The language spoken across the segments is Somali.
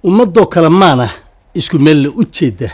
Ummadoo kale maana isku meel la u jeeda.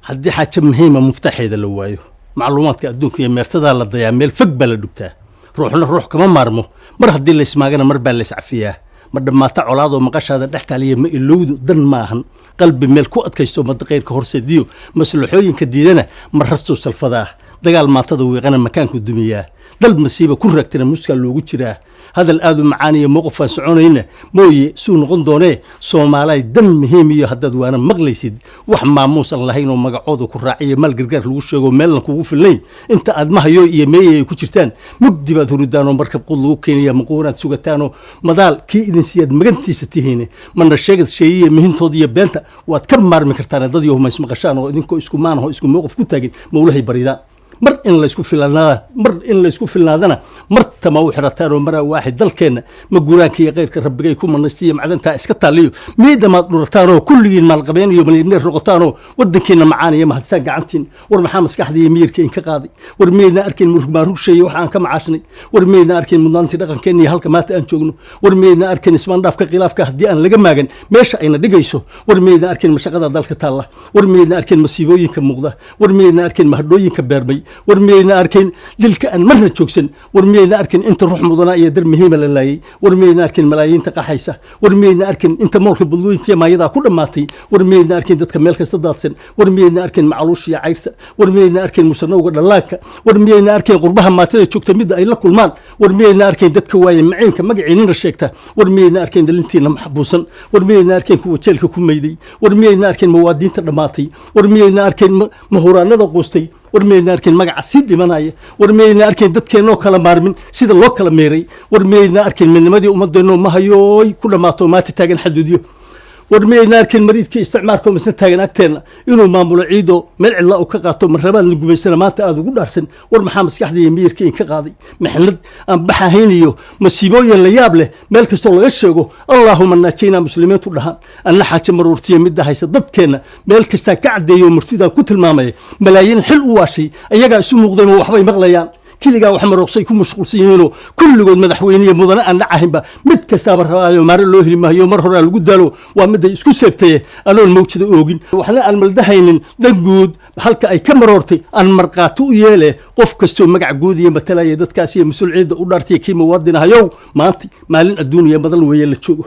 Haddii xaajo muhiima muftaxeeda la waayo, macluumaadka adduunka iyo meertadaa la dayaa, meel fog baa la dhugtaa. Ruuxna ruux kama maarmo. Mar haddii laysmaagana, mar baa layscafiyaa. Ma dhammaata colaadoo maqashaada dhex taaliya ma ilowdu dan maahan. Qalbi meel ku adkaysto ummadda khayrka horseediyo maslaxooyinka diidana ma rastuu salfadaa. Dagaal maatada wiiqana makaanku dumiyaa. Dal masiiba ku raagtana muskaa loogu jiraa. Hadal aad u macaaniyo mowqif aan soconayna mooye suu noqon doonee. Soomaalay, dan muhiim iyo haddaad waana maqlaysid, wax maamuus aan lahayn oo magacooda ku raaciyo, maal gargaar lagu sheego, meelna kugu filnayn, inta aad mahayo iyo meeyay ay ku jirtaan, mugdi baad hurudaanoo markab qud lagu keenaya maquunaad sugataanoo madaal kii idin siyaad magantiisa tihiin. Mana sheegad sheeyiya mihintooda iyo beenta waad ka maarmi kartaan. Dad yohumays maqashaan oo idinkoo isku maanaho isku mowqif ku taagin mawlahay baridaan. Mar in laysku filnaadana martama u xirataan oo maraa waaxid dalkeenna ma guraanka iyo keyrka rabbigay ku manaystiyo macdantaa iska taaliyo miidamaad dhurataan oo kulligiin maalqabeen iyo milyaneer noqotaanoo wadankiina macaan iyo mahadsaan gacantiin. War maxaa maskaxda iyo miyirka inka qaaday? War miyaydna arkayn murugmaarugsheeye waxa aan ka macaashnay? War miyaydna arkayn mudnaantii dhaqankeenna iyo halka maanta aan joogno? War miyaydna arkayn ismaandhaafka khilaafka haddii aan laga maagan meesha ayna dhigayso? War miyaydna arkayn mashaqada dalka taalla? War miyaydna arkayn masiibooyinka muuqda? War miyaydna arkayn mahadhooyinka beermay? War miyayna arkayn dilka aan marna joogsan? War miyayna arkayn inta ruux mudanaa iyo dar muhiima la laayay? War miyayna arkayn malaayiinta qaxaysa? War miyayna arkayn inta moolka budlooyinta maayadaa ku dhammaatay? War miyayna arkayn dadka meel kasta daadsan? War miyayna arkayn macaluusha iyo cayrta? War miyayna arkayn musanowga dhallaanka? War miyayna arkayn qurbaha maatada joogta midda ay la kulmaan? War miyayna arkayn dadka waaye maciinka magaciinina sheegta? War miyayna arkayn dhalintiina maxbuusan? War miyayna arkayn kuwa jeelka ku mayday? War miyayna arkayn muwaadiniinta dhammaatay? War miyayna arkayn mahuraanada quustay? War miyayna arkayn magaca sii dhimanaya? War miyayna arkayn dadkeennoo kala maarmin sida loo kala meeray? War miyayna arkayn midnimadii ummadeennoo mahayooy ku dhammaato maanta taagan xaduudyo? War miyayna arkayn mariidkii isticmaarkoo misna taagan agteenna inuu maamulo ciido meel cidlaa uu ka qaato marrabaan la gumaysana maanta aada ugu dhaarsan? War maxaa maskaxda iyo miyirka inka qaaday? Mixnad aan baxahayn iyo masiibooyin la yaab leh meel kastoo laga sheego, allaahuma naajaynaa muslimiintu dhahaan. Anna xaaje maruurtiya midda haysa dadkeenna meel kastaan ka caddeeyo murtidaan ku tilmaamaya. Malaayiin xil u waashay ayagaa isu muuqdeen oo waxbay maqlayaan. Keligaa wax marooqsay ku mashquulsan yihiinoo kulligood madaxweyniya mudane aan dhacahinba mid kastaaba rabaayo maare loo heli maayo. Mar horaa lagu daalo waa miday isku seebtaye anoon mawjada oogin waxna aan maldahaynin. Dan guud halka ay ka maroortay aan markhaati u yeele. Qof kastoo magac guud iyo matalaya dadkaas iyo mas-uul ciidda u dhaartay, kii muwaadinahayow, maanta maalin adduuniya madan weeye la joogo.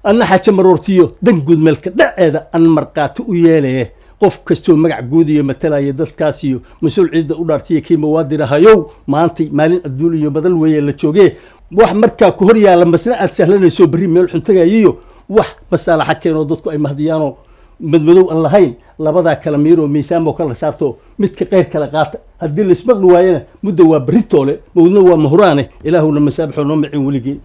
Anna xaaje maroortiyo dan guud meelka dhaceeda aan markhaati u yeelaye. Qof kastoo magac guud iyo matalaya dadkaas iyo mas-uul ciidda u dhaartiya, kii muwaadinahayow, maantay maalin adduun iyo madal weeye la joogee. Wax markaa ku hor yaalla masna aad sahlanayso berri meel xun tagayiyo wax masaalaxa keenoo dadku ay mahdiyaanoo madmadow aan lahayn, labadaa kala miiroo miisaamoo kala saarto, midka qeyr kala qaata. Haddii laismaqli waayana muddo waa berri toole, mawdna waa mahuraane. Ilaahuna masaabaxoo noo macin weligeen.